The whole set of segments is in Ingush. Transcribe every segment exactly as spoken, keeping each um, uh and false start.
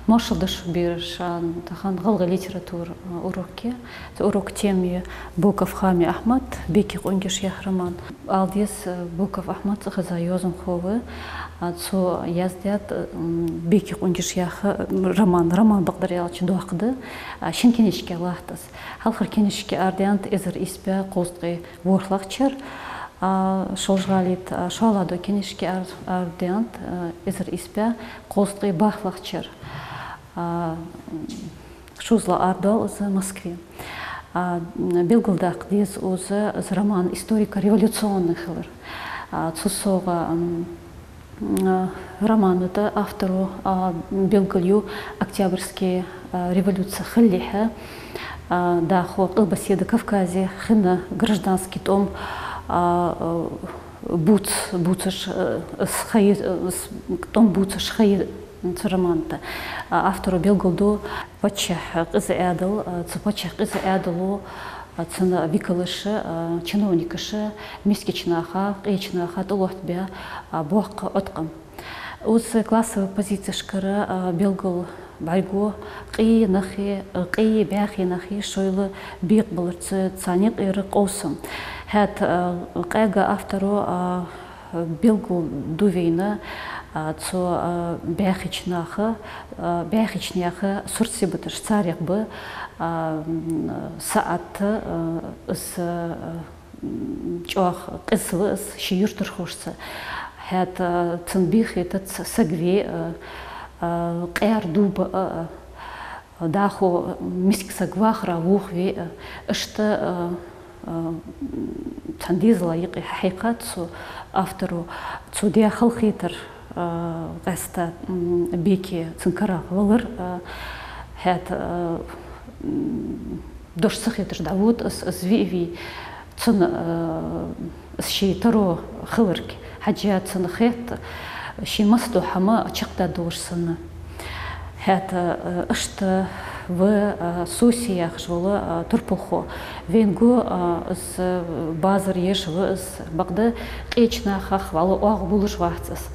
Моаршал да шо, бераш, тахан гӀалгӀай литература урок я. Цу урока тема я Боков Хами Ахьмад, «Беке къонгаш» яха роман. Ала деза, Боков Ахьмад цӀихеза йоазонхо ва. Цо яздаьд «Беке къонгаш» яха роман. Роман, бакъдар аьлча, доккха да. Шин книжка латт из. Хьалхара книжка арадаьннад эзар ийс бӀаь кхузткъеи ворхӀлагӀча шера. Шолжа-ГӀалий тӀа шоллагӀа книжка ара-, арадаьннад эзар ийс бӀаь кхузткъеи бархӀлагӀча шера. ШозлагӀа арадоал из Москве. Белгалдаккха деза из, из роман историко-революционни хилар. Цул совгӀа, романа тӀа авторо белгалъю Октябрьски революци хилалехьа, дӀахо къилбаседа Кавказе хинна граждански тӀом бувц-, бувцаш, из хайи-, из тӀом бувцаш хайи цу романа тӀа. Авторо белгалду паччахьа къиза Ӏаьдал, цу паччахьа къиза Ӏаьдало, цун викалаша, чиновникаша мискача наха, къеча наха тӀалоаттабаь боккха Ӏоткъам. Из классови позицешкара белгал бӀаргаго къе нахи, къеи бӀаьхий нахи шоайла бекъабаларца царна юкъера къовсам. ХӀаьта къаьга авторо белгалду вайна цу бӀаьхийча наха, бӀаьхийча наьха сурт-сибаташ, царех ба саӀат, из чӀоагӀа къиза ва из ший юртархошца. ХӀаьта цунна бийхатац саг ве а, къаьра дув ба а, дӀахо миска саг вахара вохаве а. Иштта цхьан дезала юкъе хьахьекхад цу авторо, цо даь халахетар, къаьстта Беке цун карагӀ валар. ХӀаьта дош ца хеташ дӀавода из, из ве а вий, цунна из ший таро хиларг хьежжа цунна хет, ший масса дола хӀама чакхдаргдолаш санна. ХӀаьта иштта ва Соси яхаш вола турпалхо. Вайна гу, из базар еш ва из, бакъда къеча нахах вӀалла оагӀув булаш вац из.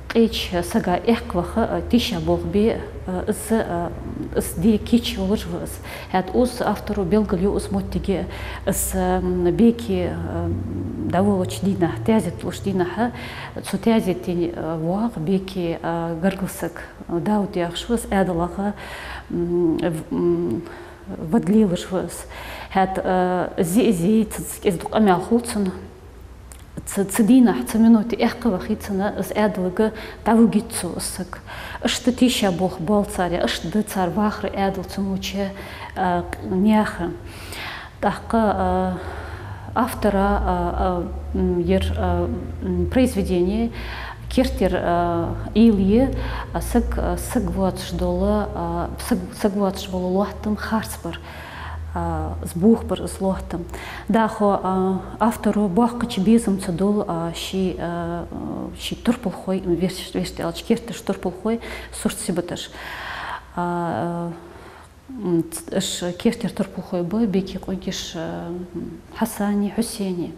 Къеча сага эккхаваха тийшаболх бе, из, из де кийча йолаш ва из. ХӀаьта из авторо белгалъю из моттиг, из Беке дӀаволлача дийнахьа, таьзет луш дийнахьа, цу таьзета дийнахьа воагӀа Беке гаргара саг Дауд яхаш ва из, Ӏаьдалах вад лелаш ва из. ХӀаьта зе-зе цунца кӀезига къамаьл хул цунна. Цу, цу дийнахьа, цу минуте эккхавахе цунна, из Ӏаьдалга дӀавугийтац из саг. Иштта тийшаболх боал цар, иштта да цар вахара Ӏаьдал цу моча наьха. ТӀаккха автора ер произведени кертера уйла я саг, саг воацаш дола, саг, саг воацаш бола лоаттам харцбар, из бохабар, из лоаттам. ДӀахо авторо боккхача безамца дул ший, ший турпалхой, вешта аьлча, кертера турпалхой сурт-сибаташ. Уж кертера турпалхой ба Беке къонгаш Хьасани Хьусени.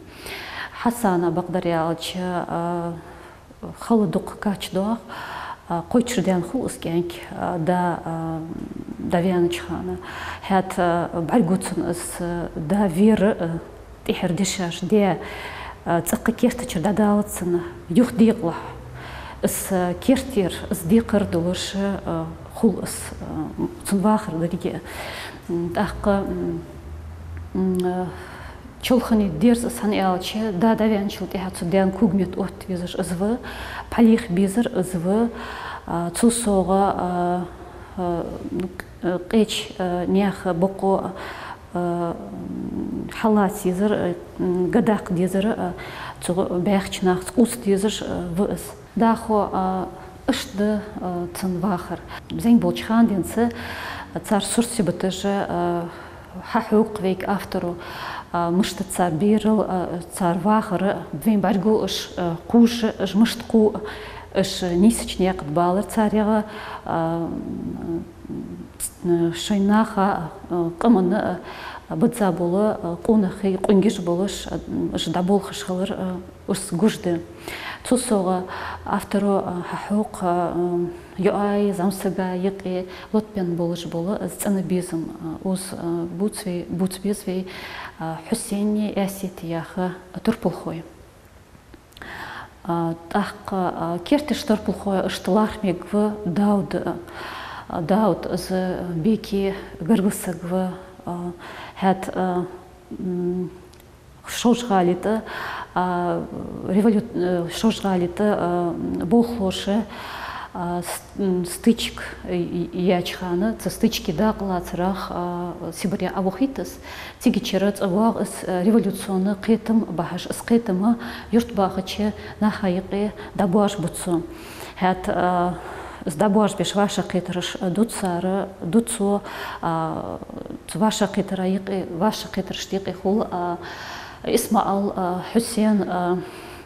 Хьасана, бакъдар аьлча, хала дукха кача доагӀа, кхойтта шу даьнна хул из кӀаьнк, да, да ваьннача хана. ХӀаьта бӀаргагу цунна из да вера, тӀехьара дешаш, даь цӀаккха керта чура дӀадалац цунна, юха декъалахь. Из кертера, из декхар долаш хул из, цун вахар деррига. ТӀаккха чолхане дерза из, хӀана аьлча, да дӀаваьнначул тӀехьагӀа цу даьна когаметта отта везаш из ва, пхьа леха безар из ва, цул совгӀа къеча наьха бокъо хьаллаца дезар, гӀаддаккха дезар, цу бӀаьхийча нахаца къувса дезаш ва из. ДӀахо иштта да цун вахар. ЗӀамига болча хана денз цар сурт-сибаташ хьахьокх вайга авторо, мишта цар берал, цар вахар, вайна бӀаргагу уж кхувш, уж мишта кхувш, уж нийсача наькъа тӀа балар царех, шоай наха, къаман бизза бола, э, къонахий, къонгаш болаш, э, уж дӀаболхаш хилар, э, урс гуш да. Цул совгӀа, авторо, э, хьахьокха, э, йоӀай, зӀамсага юкъе лотбенна болаш бола, э, цӀена безам, э, укхаза, э, бувц вай, бувца беза вай, э, Хьусени Аьсети яха турпалхой. А, тӀаккха, а, кертерча турпалхой иштта лархӀа мегаргва Дауд, а, Дауд из Беке гаргара саг ва, а, хӀаьта, а, м, Шолжа-ГӀали тӀа, а, револю-, э, Шолжа-ГӀали тӀа, а, болхлоша, а, с-, м, стычка, э, яьча хана, цу стычке дакъа лацарах, а, Сибре Ӏовохийт из. Цигачара цӀавоагӀа из, э, революционни кхетам бахьаш, из кхетам юртбахача наха юкъе дӀабоаржабу цо. ХӀаьта, э, из дӀабоаржабеш вӀашагӀкхетараш, э, ду цар, ду цо, а, цу вӀашагӀкхетара юкъе, вӀашагӀкхетарашта юкъе хул, а, ИсмаӀал, а, Хьусен, а,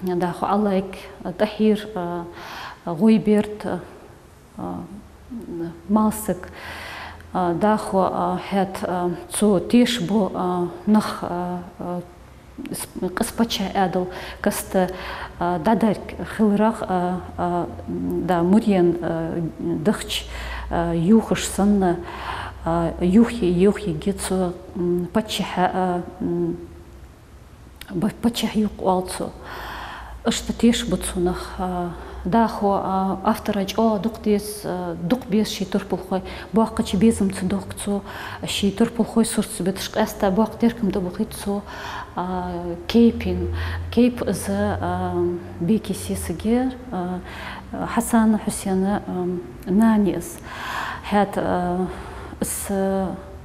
дӀахо Ӏалайк, а, ТӀахӀир, а, ГӀойберд, а, а, Малсаг, а, дӀахо, а, хӀаьта, а, цо тешабу, а, нах, а, а, с-, къаьстта паччахьа Ӏаьдал каста, а, дӀадарг хиларах, а, а, да, Мурен, а, дахча, а, юхаш санна, а, юхе, юхе йига цо, м, паччахьа, а, м, ба-, паччахьа юкъе оал цо. Иштта тешабу цунах, а, дӀахо, а, автора чӀоагӀа дукха деза, а, дукха беза ший турпалхой. Боккхача безамца дохк цо, ший турпалхой сурт биташ, къаьстта боккха теркам тӀабохийт цо, а, Кейпа. Кейп из, а, Беке сесаг я, а, Хьасан-Хьусена, а, нана я из. ХӀаьта, а, из,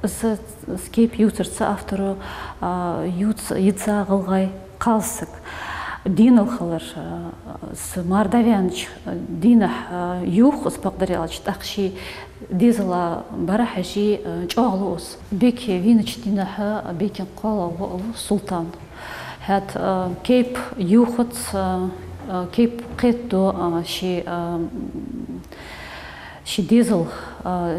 из Из Кейп ювцарца авторо, а, ювц-, йизза гӀалгӀай кхалсаг. Денал хилар, а, из мара дӀаваьннача дийнахьа, а, ювх из, бакъдар аьлча, тӀаккха ший дезала бӀара хьежа, а, чӀоагӀлу из. Беке вийнача дийнахьа, а, Бекена кхоалагӀа воӀ ва Султан. ХӀаьта, а, Кейп ювхац, а, а, Кейп кхетаду, а, ший, а, м, ший дезал, а,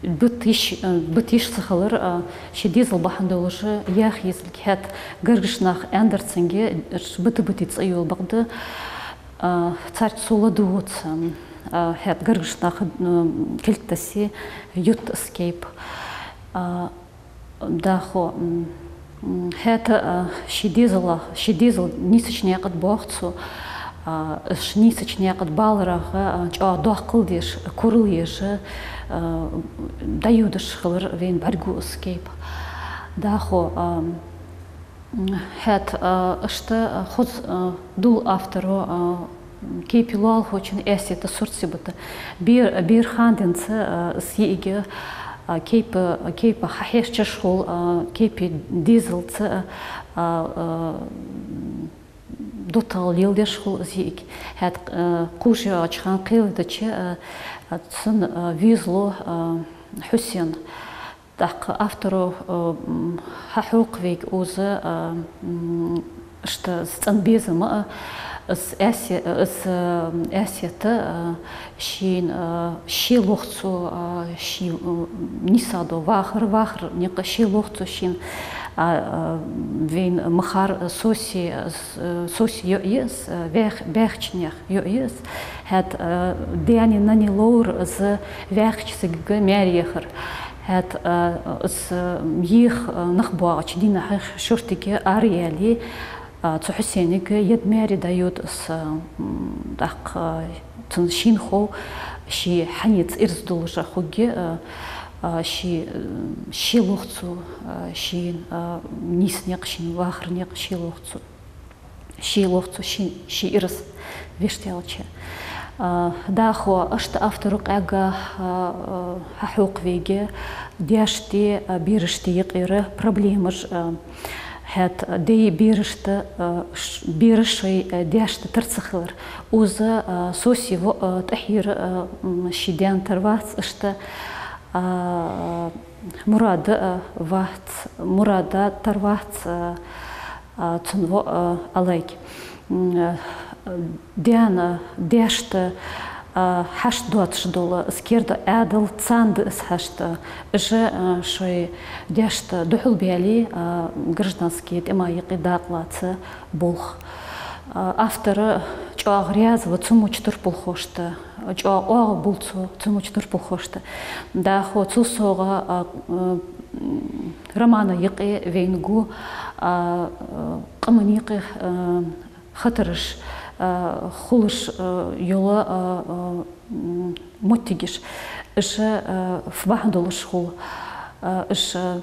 бита йиш, а, бита йиш ца хилар, а, ший дезал бахьан долаш яха езилга. ХӀаьта гаргарча наха аьннадар цунга, бита-бита цӀи йола бакъда, а, царга цо ладувгӀац, а, хӀаьта гаргарча наха, м, кулг тесса ют из Кейп. А, ДӀахо, м, м, хӀаьта, а, ший дезала, ший дезал нийсача наькъа тӀа боагӀа цо, а, ш-, нийсача наькъа тӀа баларах, а, чӀоагӀа доккхал деш, курал еш, а, дӀайодаш хилар вайна бӀаргагу из Кейп. ДӀахо, а, м, хӀаьта, а, иштта, а, хоза, а, дул авторо, а, Кейпа лоалахочун Аьсета сурт сибат. Бер-, бер хана денз, а, из йиӀиг, а, Кейпа, Кейпа хьахьежача хул, а, Кейпа дезалца, а, а, дутагӀал леладеш хул из йиӀиг. ХӀаьта, а, кхувш йоагӀача хана кхелдача, а, а, цун, а, везалу, а, Хьусен. ТӀаккха авторо, э, м, хьахьокха вайга укхаза, э, м, иштта из цӀена безам а, из Аьсе-, э, из, э, Аьсета, э, шийна, э, ше лох цо, э, ший, э, нийсагӀа дола вахар, вахара никъ ше лох цо шийна, а, э, вайна ма харра, э, Соси, э, с-, э, Соси йоӀ я из, э, ваьх-, баьхкача наьха йоӀ я из. ХӀаьта, э, даьна-нанна ловра из ваьхкача сагага маьре яхар. ХӀаьта, э, из, э, еха, э, нах боагӀача дийнахьа шортига ара яьле, э, цу Хьусенага еда маьре дӀайода из, э, м, тӀаккха, э, цун шийна хов, ше хьанца ираз долаш хургья, э, э, ше, э, ше лох цо, э, шийна, э, нийса никъ, шийна вахара никъ ше лох цо. Ше лох цо ший, ший ираз, вешта аьлча. А, дӀахо иштта авторо къаьга, а, а, хьахьокха вайга даьшта, а, берашта юкъера проблемаш, а, хӀаьта даьй берашта, а, ш-, бераш шоай, а, даьшта тара ца хилар. Укхаза, а, Соси воӀ, а, ТӀахӀир, а, м, ший даьна тара вац, иштта, а, Мурада, а, вац, Мурада тара вац, а, а, цун воӀ, а, Ӏалайк. М, а, даьна, даьшта, А, хьашт доацаш дола из керда Ӏаьдал царна да из хьашт. Уж, а, шоай даьшта духьал баьле, а, граждански тӀема юкъе дакъа лаца болх. А, автор чӀоагӀа раьза ва цу моча турпалхошта, чӀоагӀа оагӀув бул цо цу моча турпалхошта. ДӀахо цул совгӀа, а, м, романа юкъе вайна гу, а, а, къаман юкъе, а, хатараш, а, хулаш, а, йола, а, а, м, моттигаш. Уж, а, фу бахьан долаш хул. А, уж, а,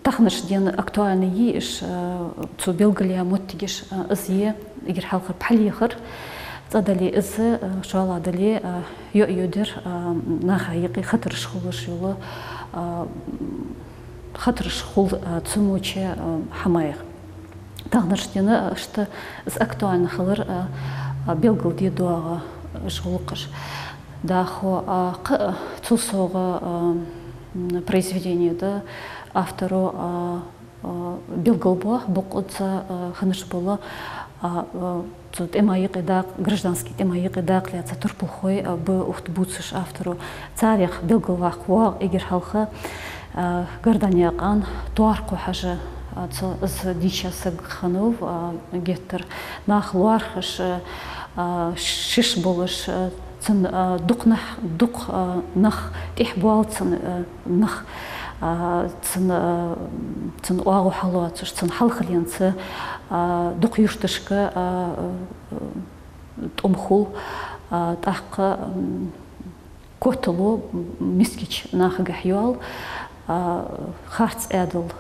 таханарча ден актуальни йий уж, а, цо белгалъяь моттигаш, а, из я эггара хьалхара пхьа лехар. ЦӀа дале из, а, шоллагӀа дале, а, йоӀ-йоӀ дар, а, наха юкъе хатараш хулаш йола, а, м, хатараш хул, а, цу моча, а, хӀамаех. Таханарча ден, а, иштта из актуальни хилар, а, а, белгалде доагӀа уж гӀулакхаш. ДӀахо, а, кхы, а, цул совгӀа, а, м, произведени да, авторо, а, а, белгалбоах бокъонца, а, хиннаш бола, а, а, цу тӀема юкъе дакъа, граждански тӀема юкъе дакъа лаьца турпалхой, а, ба укх тӀа бувцаш авторо. Царех белгалваккха воагӀа эггара хьалха, а, Гарданаькъан Тоархо-Хьажа, а, цо из дийша саг хиннав, а, геттара нах лоархӀаш, а, шиш болаш, а, цун, а, дукха нах, дукха, а, нах тӀехьа боал цун, а, нах, а, цун, а, цун оагӀув хьалоацаш, цун хьалхаленца, а, дукха юрташка, а, а, тӀом хул, а, тӀаккха, м, котало мискача нахагахьа йоал, а, харц Ӏаьдал,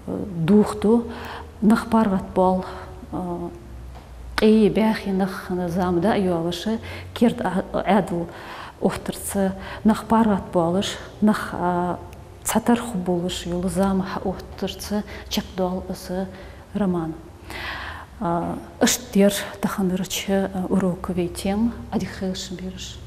а, духаду, нах паргӀатбоал, а, къе а бӀаьхий нах хинна зама дӀа а йоалаш, керда Ӏа-, Ӏаьдал оттарца, нах паргӀатбоалаш, нах, а, цхьатарра хургболаш йола зама хьаоттарца чакхдоал из роман. А, иштта дар таханарча, а, урока вай тема. Ӏадика хийла шун, бераш.